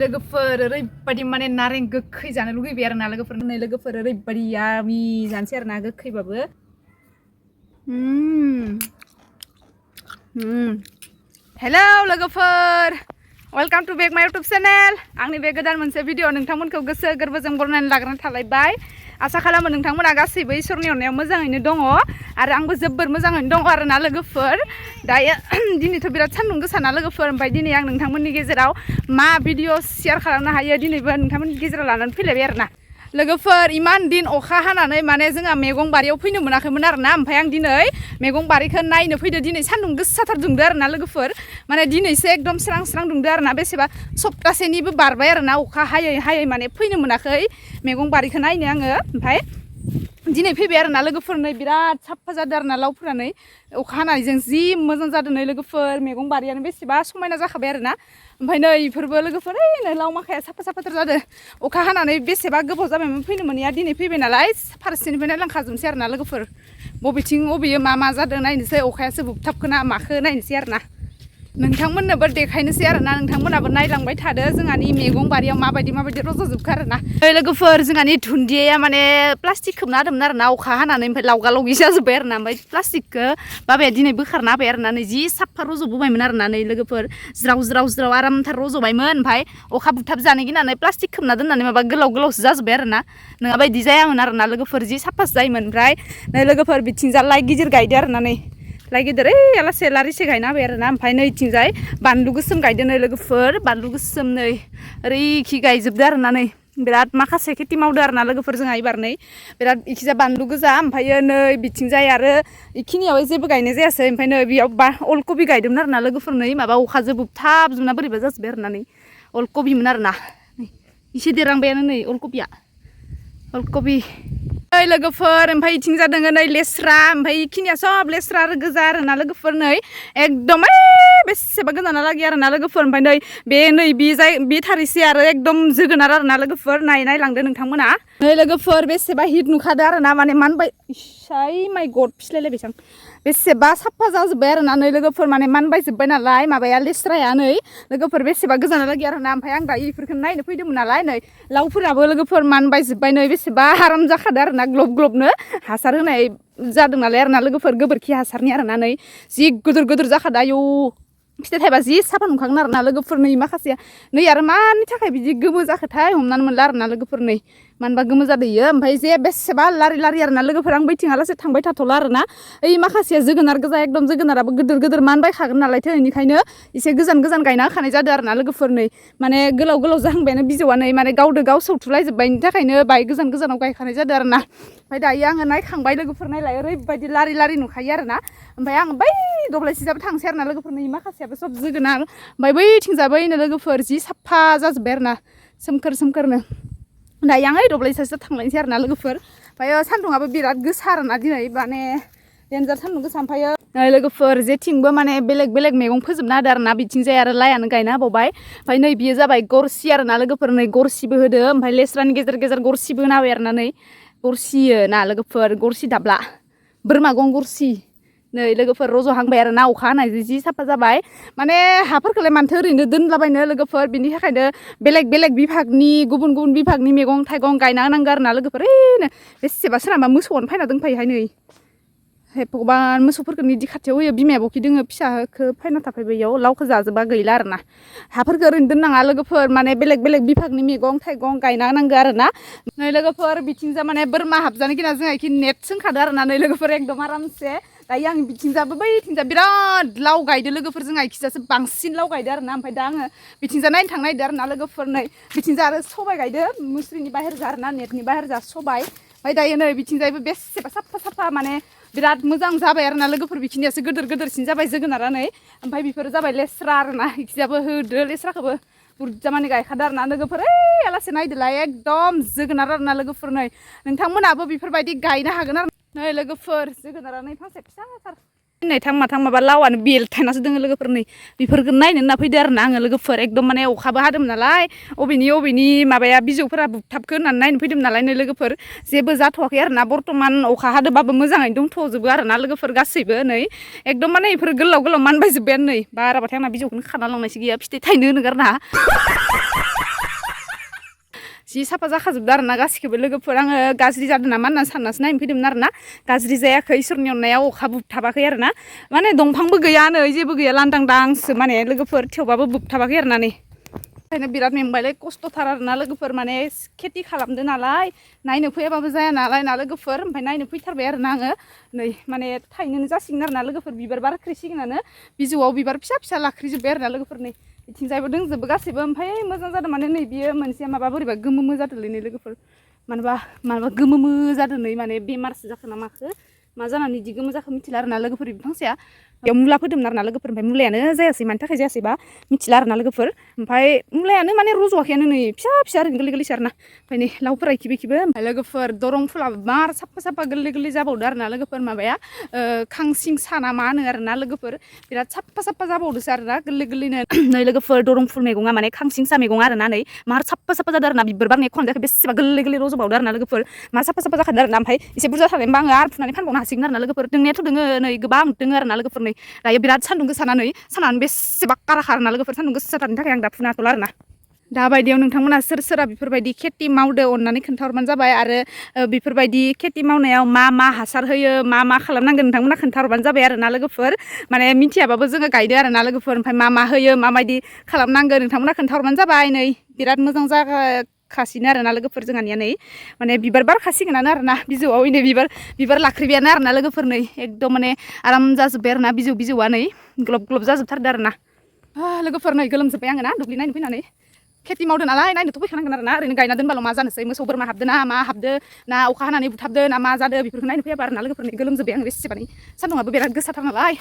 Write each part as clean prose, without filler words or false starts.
लोगोफोर ओरैबायदि माने नारें गोखै जानो लुगैबाय आरो ना लोगोफोर ओरैबायदि यामि जानोसै आरो ना गोखैबाबो हेलौ लोगोफोर वेलकाम टू बेक माय यूट्यूब चैनल आंनि बे गोदान मोनसे भिडिअ नोंथांमोनखौ गोसो गोरबोजों बरायनानै लाग्रोनाय थालायबाय आसा खालामो नोंथांमोना गासैबो इसोरनि अननायाव मोजाङैनो दङ आरो आंबो जोबोर मोजाङैनो दङ आरो ना लोगोफोर दायो दिनैथ' बिराद सान्दुं गोसा ना लोगोफोर ओमफ्राय दिनै आं नोंथांमोननि गेजेराव मा भिडिअ शेयार खालामनो हायो दिनैबो नोंथांमोननि गेजेराव लानानै फैलायबाय आरो ना लोगोफोर इमान दिन अखा हानानै माने जोंहा मैगं बारियाव फैनो मोनाखैमोन आरो ना ओमफ्राय आं दिनै मैगं बारिखौ नायनो फैदो दिनै सान्दुं गोसाथार दुंदो आरो ना लोगोफोर माने दिनैसो एकदम स्रां स्रां दुंदो आरो ना बेसेबा सप्तासेनिबो बारबाय आरो ना अखा हायै हायै माने फैनो मोनाखै मैगं बारिखौ नायनो आङो ओमफ्राय दिनै फैबाय आरो ना लोगोफोर नै बिराद साफा जादों आरो ना लावफोरा नै अखा हानायजों जि मोजां जादों नै लोगोफोर मैगं बारियानो बेसेबा समायना जाखाबाय आरो ना ओमफ्राय नै इफोरबो लोगोफोर नै लाव माखाया साफा साफाथार जादों अखा हानानै बेसेबा गोबाव जाबायमोन फैनो मोनैया दिनै फैबाय नालाय फारसेनिफ्राय नायलांखाजोबनोसै आरो ना लोगोफोर बबेथिं बबेयो मा जादों नायनोसै अखायासो बुबथाबखोना माखो नायनोसै आरो ना नोंथांमोननोबो देखायनोसै आरो ना नोंथांमोनाबो नायलांबाय थादो जोंहानि मैगं बारियाव माबायदि रज'जोबखो आरो ना लोगोफोर जोंहानि दुन्दिया माने प्लास्टिक खोबना होदोंमोन आरो ना अखा हानानै ओमफ्राय लावगा लावगि जाजोब्बाय आरो ना ओमफ्राय प्लास्टिकखौ बाबाया दिनै बोखारना होबाय आरो ना नै जि साफा रज'बोबायमोन आरो ना नै लोगोफोर ज्राव आरामथार रज'बायमोन ओमफ्राय अखा बुथाब जानो गिनानै प्लास्टिक खोबना दोननानै माबा गोलावसो जाजोब्बाय आरो ना नङाबा बिदि जायामोन आरो ना लोगोफोर जि साफासो जायोमोन ओमफ्राय नै लोगोफोर बिथिंजा लाइ गिदिर गायदो आरो ना नै लाइ गिदिर आलासे लारिसे गायना होबाय आरो ना ओमफ्राय नै इथिंजाय बानलु गोसोम गायदो नै लोगोफोर बानलु गोसोम नै ओरैखि गायजोबदो आरो ना नै बिराद माखासे खेथि मावदो आरो ना लोगोफोर जोंहा एबार नै बिराद इखिजा बानलु गोजा ओमफ्रायो नै बिथिंजाय आरो इखिनियाव जेबो गायनाय जायासै ओमफ्राय नै बेयाव अलकबि गायदोंमोन आरो ना लोगोफोर नै माबा अखाजों बुबथाबजोबना बोरैबा जाजोब्बाय आरो ना नै अलकबिमोन आरो ना इसे देरहांबायानो नै अलकबि नै लोगोफोर ओमफ्राय इथिं जादों नै लेस्रा ओमफ्राय इखिनिया सब लेस्रा आरो गोजा आरो ना लोगोफोर नै एकदम बेसेबा गोजानालागै आरो ना लोगोफोर ओमफ्राय नै बे थारिसे आरो एकदम जोगोनार आरो ना लोगोफोर नायलांदो नोंथांमोना नै लोगोफोर बेसेबा हिट नुखादो आरो ना माने मानबाय इसाय माइ गद फिस्लायलायबायसां बेसेबा साफा जाजोब्बाय आरो ना नै लोगोफोर माने मानबायजोब्बाय नालाय माबाया लेस्राया नै लोगोफोर बेसेबा गोजानालागै आरो ना ओमफ्राय आं दा इफोरखौ नायनो फैदोंमोन नालाय नै लावफोराबो लोगोफोर मानबायजोब्बाय नै बेसेबा आराम जाखादो आरो ना ग्लब हासार होनाय जादों नालाय आरो ना लोगोफोर गोबोरखि हासारनि आरो ना नै जि गोदोर जाखादो आयौ फिथाइ थाइबा जि साफा नुखागोन आरो ना लोगोफोर नै माखासेया नै आरो मानि थाखाय बिदि गोमो जाखोथाय हमनानै मोनला आरो ना लोगोफोर नै मानबा गोमो जादो इयो ओमफ्राय जे बेसेबा लारि आरो ना लोगोफोर आं बैथिंहालासे थांबाय थाथ'ला आरो ना ओइ माखासेया जोगोनार गोजा एकदम जोगोनाराबो गोदोर मानबायखागोन नालायथो बेनिखायनो एसे गोजान गायना होखानाय जादों आरो ना लोगोफोर नै माने गोलाव जाहांबायानो बिजौआ नै माने गावदो गाव सौथुलायजोब्बायनि थाखायनो बाय गोजानाव गायखानाय जादों आरो ना ओमफ्राय दायो आङो नायखांबाय लोगोफोर नायलाय ओरैबायदि लारि नुखायो आरो ना ओमफ्राय आं बै दब्लायसेजाबो थांसै आरो ना लोगोफोर नै माखासेयाबो सब जोगोनार ओमफ्राय बैथिंजाबैनो लोगोफोर जि साफा जाजोब्बाय आरो ना सोमखोरनो दायो आं दब्लायसेसो थांलायनोसै आरो ना लोगोफोर ओमफ्राय सान्दुङाबो बिराद गोसा आरो ना दिनै माने देन्जार सान्दुं गोसा ओमफ्राय लोगोफोर जेथिंबो माने बेलेग मैगं फोजोबना होदो आरो ना बिथिंजाय आरो लाइआनो गायना होबावबाय ओमफ्राय नै बियो जाबाय गरसि आरो ना लोगोफोर नै गरसिबो होदो ओमफ्राय लेस्रानि गेजेर गरसिबो होना होबाय आरो ना नै गरसियो ना लोगोफोर गरसि दाब्ला बोरमा गं गरसि नै लोगोफोर रज'हांबाय आरो ना अखा हानायजों जि साफा जाबाय माने हाफोरखौलाय मानोथो ओरैनो दोनलाबायनो लोगोफोर बिनि थाखायनो बेलेग बिभागनि गुबुन बिभागनि मैगं थाइगं गायना होनांगौ आरो ना लोगोफोर ओरैनो बेसेबा सोरनाबा मोसौआनो फैना दंफायोहाय नै भगबान मोसौफोरखौ निदि खाथियाव होयो बिमाया बखि दोङो फिसाखौ फैना थाफैबाय इयाव लावखौ जाजोबा गैला आरो ना हाफोरखौ ओरैनो दोननाङा लोगोफोर माने बेलेग बिभागनि मैगं थाइगं गायना होनांगौ आरो ना नै लोगोफोर बिथिंजा माने बोरमा हाबजानो गिना जोंहा इखि नेट सोंखादो आरो ना नै लोगोफोर एकदम आरामसे दायो आं बिथिंजाबो बैथिंजा बिराद लाव गायदो लोगोफोर जोंहा इखिजासो बांसिन लाव गायदो आरो ना ओमफ्राय दा आङो बिथिंजा नायनो थांनो नागिरदों आरो ना लोगोफोर नै बिथिंजा आरो सबाय गायदो मुस्रिनि बाहेरजा आरो ना नेटनि बाहेरजा सबाय ओमफ्राय दायो नै बिथिंजायबो बेसेबा साफा माने बिराद मोजां जाबाय आरो ना लोगोफोर बिखिनियासो गोदोरसिन जाबाय जोगोनारा नै ओमफ्राय बेफोरो जाबाय लेस्रा आरो ना इखिजाबो होदो लेस्राखौबो बुरजा माने गायखादो आरो ना लोगोफोर आलासे नायदोलाय एकदम जोगोनार आरो ना लोगोफोर नै नोंथांमोनाबो बेफोरबायदि गायनो हागोन आरो नै लोगोफोर जोगोनारा नै फांसे फिसाथार नै थां माथां माबा लावानो बेलथायनासो दोङो लोगोफोर नै बेफोरखौ नायनो होनना फैदो आरोना आङो लोगोफोर एकदम माने अखाबो हादोंमोन नालाय अबेनि माबाया बिजौफोरा बुथाबखो होननानै नायनो फैदोंमोन नालाय नै लोगोफोर जेबो जाथ'वाखै आरोना बर्तमान अखा हादोंबाबो मोजाङैनो दंथ'जोबो आरोना लोगोफोर गासैबो नै एकदम माने बेफोर गोलाव गोलाव मानबायजोब्बायानो नै बाराबाथाय आंना बिजौखौनो खाना लांनायसो गैया फिथाइ थाइनो होनो गारना जि साफा जाखाजोबदों आरोना गासिखौबो लोगोफोर आङो गाज्रि जादों नामा होननानै साननासो नायनो फैदोंमोन आरोना गाज्रि जायाखै इसोरनि अननायाव अखा बुबथाबाखै आरोना माने दंफांबो गैया नै जेबो गैया लांदां दांसो माने लोगोफोर थेवबाबो बुबथाबाखै आरोना नै ओंखायनो बिराद मेंबायलै खस्थ'थार आरोना लोगोफोर माने खेथि खालामदो नालाय नायनो फैयाबाबो जाया नालाय ना लोगोफोर ओमफ्राय नायनो फैथारबाय आरोना आङो नै माने थाइनोनो जासिगोन आरोना लोगोफोर बिबार बारख्रिसिगोनानो बिजौआव बिबार फिसा फिसा लाख्रिजोब्बाय आरोना लोगोफोर नै बिथिंजायबो दोंजोबो गासैबो ओमफ्राय मोजां जादों माने नै बियो मोनसेया माबा बोरैबा गोमोमो जादोंलै नै लोगोफोर मानोबा गोमोमो जादों नै माने बेमारसो जाखो ना माखो मा जानानै इदि गोमो जाखो मिथिला आरोना लोगोफोर बिफांसेया बेयाव मुला फोदोंमोन आरोना लोगोफोर ओमफ्राय मुलायानो जायासै मानि थाखाय जायासैबा मिथिला आरोना लोगोफोर ओमफ्राय मुलायानो माने रज'वाखैयानो नै फिसा फिसा ओरैनो गोरलै गोरलैसो आरोना ओमफ्राय नै लावफोरा इखिबो ओमफ्राय लोगोफोर दरं फुलाबो मार साफा गोरलै गोरलै जाबावदो आरोना लोगोफोर माबाया खांसिं साना मा होनो आरोना लोगोफोर बिराद साफा जाबावदोसो आरोना गोरलै गोरलैनो नै लोगोफोर दरं फुल मैगङा माने खांसिंसा मैगङा आरोना नै मार साफा जादों आरोना बिबार बारनाय खनजाखै बेसेबा गोरलै गोरलै रज'बावदो आरोना लोगोफोर मा साफा जाखादों आरोना ओमफ्राय एसे बुरजा थानायबा आङो आरो फुनानै फानबावनो हासिगोन आरोना लोगोफोर दोंनायाथ' दोङो नै गोबां दोङो आरोना लोगोफोर नै दायो बिराद सान्दुं गोसाना नै सानानो बेसेबा काराखा आरोना लोगोफोर सान्दुं गोसाथारनि थाखाय आं दा फुनो हाथ'ला आरोना दाबायदियाव नोंथांमोना सोर बेफोरबायदि खेथि मावदो अननानै खोन्थाहरबानो जाबाय आरो बेफोरबायदि खेथि मावनायाव मा हासार होयो मा खालामनांगोन नोंथांमोना खोन्थाहरबानो जाबाय आरोना लोगोफोर माने मिथियाबाबो जोङो गायदो आरोना लोगोफोर ओमफ्राय मा होयो माबायदि खालामनांगोन नोंथांमोना खोन्थाहरबानो जाबाय नै बिराद मोजां जागासिनो आरोना लोगोफोर जोंहानिया नै माने बिबार बारखासिगोनानो आरोना बिजौआव नै बिबार लाख्रिबायानो आरोना लोगोफोर नै एकदम माने आराम जाजोब्बाय आरोना बिजौआ नै ग्लब जाजोबथारदो आरोना लोगोफोर नै गोलोमजोब्बाय आङो ना दुब्लि नायनो फैनानै खेथि मावदो नालाय नायनोथ' फैखानांगोन आरोना ओरैनो गायना दोनबाल' मा जानोसै मोसौ बोरमा हाबदो ना मा हाबदो ना अखा हानानै बुथाबदो ना मा जादो बेफोरखौ नायनो फैयाबा आरोना लोगोफोर नै गोलोमजोब्बाय आं बेसेबां सान्दुंआबो बिराद गोसाथार नालाय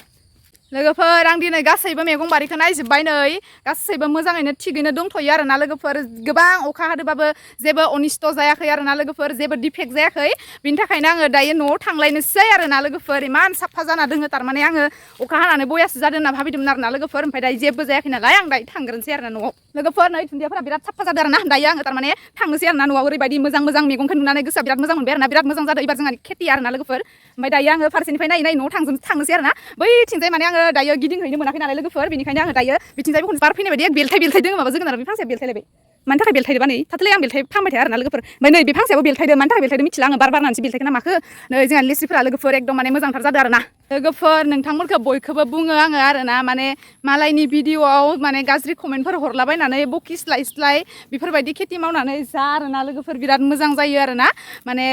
लोगोफोर आं दिनै गासैबो मैगं बारिखौ नायजोब्बाय नै गासैबो मोजाङैनो थिगैनो दंथ'यो आरोना लोगोफोर गोबां अखा हादोंबाबो जेबो अनिस्थ' जायाखै आरोना लोगोफोर जेबो डिफेक्ट जायाखै बिनि थाखायनो आङो दायो न'आव थांलायनोसै आरोना लोगोफोर इमान साफा जाना दोङो थारमाने आङो अखा हानानै बयासो जादों होनना भाबिदोंमोन आरोना लोगोफोर ओमफ्राय दायो जेबो जायाखै नालाय आं दायो थांग्रोनोसै आरोना न'आव लोगोफोर नै दुन्दियाफोरा बिराद साफा जादों आरोना दायो आङो थारमाने थांनोसै आरोना न'आव ओरैबायदि मोजां मैगंखौ नुनानै गोसोआ बिराद मोजां मोनबाय आरोना बिराद मोजां जादों एबार जोंहानि खेथि आरोना लोगोफोर ओमफ्राय दायो आङो फारसेनिफ्राय नायै न'आव थांनोसै आरोना बैथिंजाय माने आङो दायो गिदिंहैनो मोनाखै नालाय लोगोफोर बेनिखायनो आङो दायो बिथिंजाय बार फैनाय बायदि बेलथाय दोङो माबा जोगोनार बे फांसेया बेलथायलायबाय मानि थाखाय बेलथायदोबा नै थाथ'लाय आं बेलथाय फांबाय थाया आरोना लोगोफोर ओमफ्राय नै बे फांसेयाबो बेलथायदो मानि थाखाय बेलथायदो मिथिला आङो बारनानैसो बेलथायखो ना माखो नै जोंहा लेस्रिफोरा लोगोफोर एकदम माने मोजांथार जादों आरोना लोगोफोर नोंथांमोनखौ बयखौबो बुङो आङो आरोना माने मालायनि भिडिअआव माने गाज्रि कमेन्टफोर हरलाबायनानै बखिस्लाय बेफोरबायदि खेथि मावनानै जा आरोना लोगोफोर बिराद मोजां जायो आरोना माने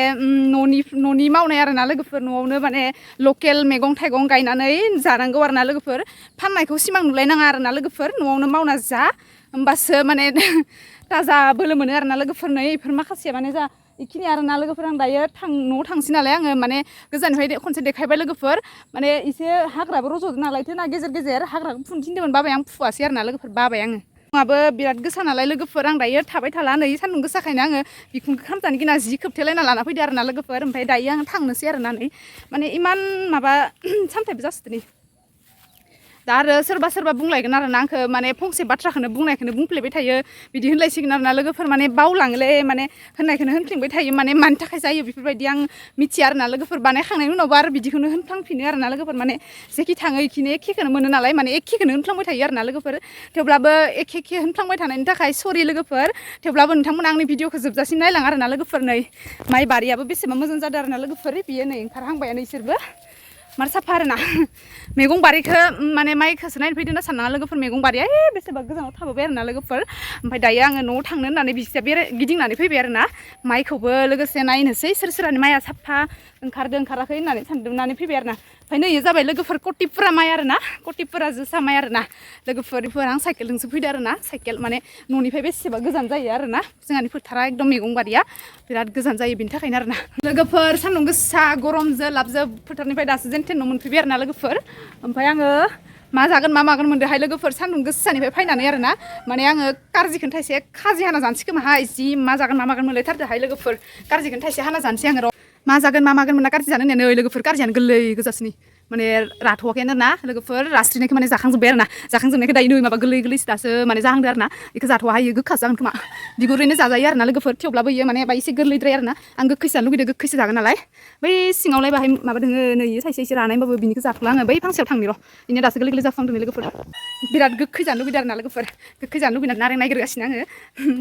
न'नि मावनाय आरोना लोगोफोर न'आवनो माने लकेल मैगं थाइगं गायनानै जानांगौ आरोना लोगोफोर फाननायखौ सिमां नुलायनाङा आरोना लोगोफोर न'आवनो मावना जा होमबासो माने थाजा बोलो मोनो आरोना लोगोफोर नै बेफोर माखासे माने जा बेखिनि आरोना लोगोफोर आं दायो न'आव थांसै नालाय आङो माने गोजाननिफ्राय खनसे देखायबाय लोगोफोर माने एसे हाग्राबो रज'दों नालायथो ना गेजेर हाग्राखौ फुनो थिनदोंमोन बाबाय आं फुवासै आरोना लोगोफोर बाबाय आङो फुङाबो बिराद गोसा नालाय लोगोफोर आं दायो थाबाय थाला नै सान्दुं गोसाखायनो आङो बिखुंखौ खामजानो गिना जि खोबथेलायना लाना फैदो आरोना लोगोफोर ओमफ्राय दायो आं थांनोसै आरोना नै माने इमान माबा सामथायबो जासोदो नै दा आरो सोरबा बुंलायगोन आरोना आंखौ माने फंसे बाथ्राखौनो बुंनायखौनो बुंफ्लेबाय थायो बिदि होनलायसिगोन आरोना लोगोफोर माने बावलाङोलै माने होननायखौनो होनफ्लेंबाय थायो माने मानि थाखाय जायो बेफोरबायदि आं मिथिया आरोना लोगोफोर बानायखांनायनि उनावबो आरो बिदिखौनो होनफ्लांफिनो आरोना लोगोफोर माने जेखि थाङो इखिनो एखेखौनो मोनो नालाय माने एखेखौनो होनफ्लांबाय थायो आरोना लोगोफोर थेवब्लाबो एखे होनफ्लांबाय थानायनि थाखाय सरि लोगोफोर थेवब्लाबो नोंथांमोना आंनि भिडिअखौ जोबजासिम नायलां आरोना लोगोफोर नै माइ बारियाबो बेसेबां मोजां जादों आरोना लोगोफोर बियो नै ओंखारहांबायानो इसोरबो मार साफा आरोना मैगं बारिखौ माने माइखौसो नायनो फैदों होनना साननाङा लोगोफोर मैगं बारिया बेसेबा गोजानाव थाबोबाय आरोना लोगोफोर ओमफ्राय दायो आङो न'आव थांनो होननानै बिसिया गिदिंनानै फैबाय आरोना माइखौबो लोगोसे नायनोसै सोरहानि माइया साफा ओंखाराखै होननानै सानदोंनानै फैबाय आरोना ओमफ्राय नै जाबाय लोगोफोर कटिपुरा माइ आरोना कटिपुरा जोसा माइ आरोना लोगोफोर आं साइकेलजोंसो फैदो आरोना साइकेल माने न'निफ्राय बेसेबा गोजान जायो आरोना जोंहानि फोथारा एकदम मैगं बारिया बिराद गोजान जायो बिनि थाखायनो आरोना लोगोफोर सान्दुं गोसा गरमजों लाबजों फोथारनिफ्राय दासो जेन थेन न' मोनफैबाय आरोना लोगोफोर ओमफ्राय आङो मा जागोन मा मागोन मोनदोंहाय लोगोफोर सान्दुं गोसानिफ्राय फैनानै आरोना माने आङो कारजिखौनो थाइसे खाजि हाना जानोसै खोमाहाय जि मा जागोन मा मागोन मोनलायथारदोहाय लोगोफोर कारजिखौनो थाइसे हाना जानोसै आङो र' मा जागोन मा मागोन मोना कारजि जानो होननानै लोगोफोर कारजियानो गोरलै गोजासिनि माने राथ'वाखैनो ना लोगोफोर रास्रिनायखौ माने जाखांजोब्बाय आरो ना जाखांजोबनायखौ दायो नै माबा गोरलै गोरलैसो दासो माने जाहांदो आरो ना बेखौ जाथ'वाहायो गोखा जागोन खोमा बिगुरैनो जाजायो आरो ना लोगोफोर थेवब्लाबो इयो माने एसे गोरलैद्राय आरो ना आं गोखैसो जानो लुगैदों गोखैसो जागोन नालाय बै सिङावलाय बाहाय माबा दोङो नै थाइसे एसे रानायबाबो बिनिखौ जाथ'ला आङो बै फांसेयाव थांनि र' इनो दासो गोरलै गोरलै जाफांदों लोगोफोर बिराद गोखै जानो लुगैदों आरो ना लोगोफोर गोखै जानो लुगैनानै नारें नागिरगासिनो आङो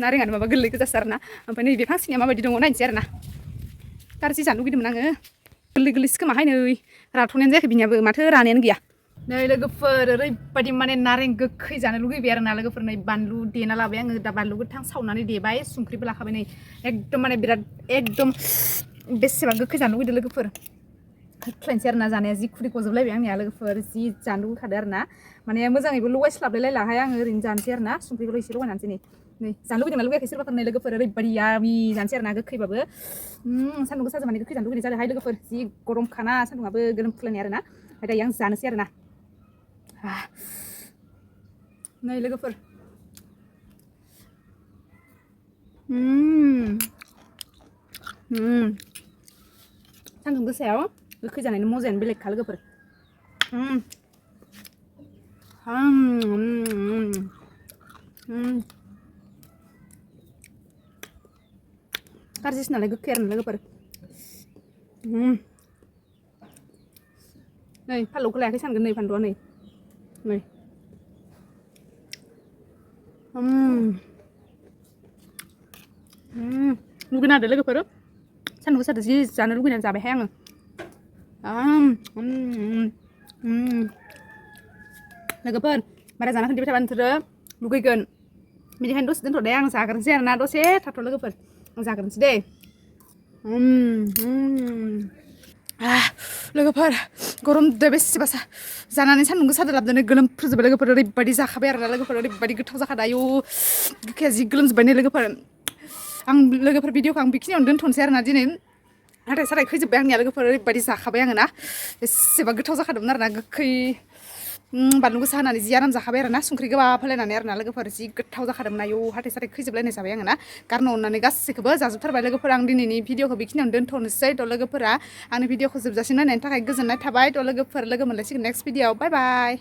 नारेङानो माबा गोरलै गोजासो आरो ना ओमफ्राय नैबे फांसेनिया माबायदि दङ नायनोसै आरो ना गाज्रि जानो लुगैदोंमोन आङो गोरलै गोरलैसो खोमाहाय नै राथ'नायानो जायाखै बिनियाबो माथो रानायानो गैया नै लोगोफोर ओरैबायदि माने नारें गोखै जानो लुगैबाय आरो ना लोगोफोर नै बानलु देना लाबाय आङो दा बानलु गोथां सावनानै देबाय संख्रिबो लाखाबाय नै एकदम माने बिराद एकदम बेसेबां गोखै जानो लुगैदों लोगोफोर होख्लायनोसै आरो ना जानाया जि खुदै गजोबलायबाय आंनिया लोगोफोर जि जानो लुगैखादो आरो ना माने मोजाङैबो लगायस्लाबलायलायलाहाय आङो ओरैनो जानोसै आरो ना संख्रिखौल' एसे लगायनानैसै नै जानो लुगैदोंना लुगैयाखै सोरबाफोर नै लोगोफोर ओरैबायदि यामि जानोसै आरो ना गोखैबाबो सान्दुं गोसाजों माने गोखै जानो लुगैनाय जादोंहाय लोगोफोर जि गरमखाना सान्दुंआबो गोलोमफ्रुलायनाय आरो ना ओमफ्राय दायो आं जानोसै आरो ना नै लोगोफोर सान्दुं गोसायाव गोखै जानायनि मजायानो बेलेगखा लोगोफोर गाज्रिसो नालाय गोखै आरो ना लोगोफोर नै फानलौखौ लायाखै सानगोन नै फानलुआ नै लुगैना होदो लोगोफोर सान्दुं गोसादो जि जानो लुगैनानै जाबायहाय आङो लोगोफोर बारा जाना खिन्थिबाय थाबा नोंसोरो लुगैगोन बिनिखायनो दसे दोनथ' दे आं जाग्रोनोसै आरो ना दसे थाथ' लोगोफोर आं जाग्रोनोसै दे लोगोफोर गरमदो बेसेबा जानानै सान्दुं गोसादो लाबोनानै गोलोमफ्रुजोब्बाय लोगोफोर ओरैबायदि जाखाबाय आरो ना लोगोफोर ओरैबायदि गोथाव जाखादो आयु गोखाया जि गोलोमजोब्बाय नै लोगोफोर आं लोगोफोर भिडिअखौ आं बेखिनियावनो दोनथ'नोसै आरो ना दिनै हाथाय साराय खैजोब्बाय आंनिया लोगोफोर ओरैबायदि जाखाबाय आङो ना बेसेबा गोथाव जाखादोंमोन आरो ना गोखै बानलु गोसा होनानै जि आराम जाखाबाय आरो ना संख्रि गोबाब होलायनानै आरो ना लोगोफोर जि गोथाव जाखादोंमोन आयौ हाथाय साराय खैजोबलायनाय जाबाय आङो ना गारनो अननानै गासैखौबो जाजोबथारबाय लोगोफोर आं दिनैनि भिडिअखौ बेखिनियावनो दोनथ'नोसै थ' लोगोफोरा आंनि भिडिअखौ जोबजासिम नायनायनि थाखाय गोजोननाय थाबाय थ' लोगोफोर लोगो मोनलायसिगोन नेक्स्ट भिडिअ बाय बाय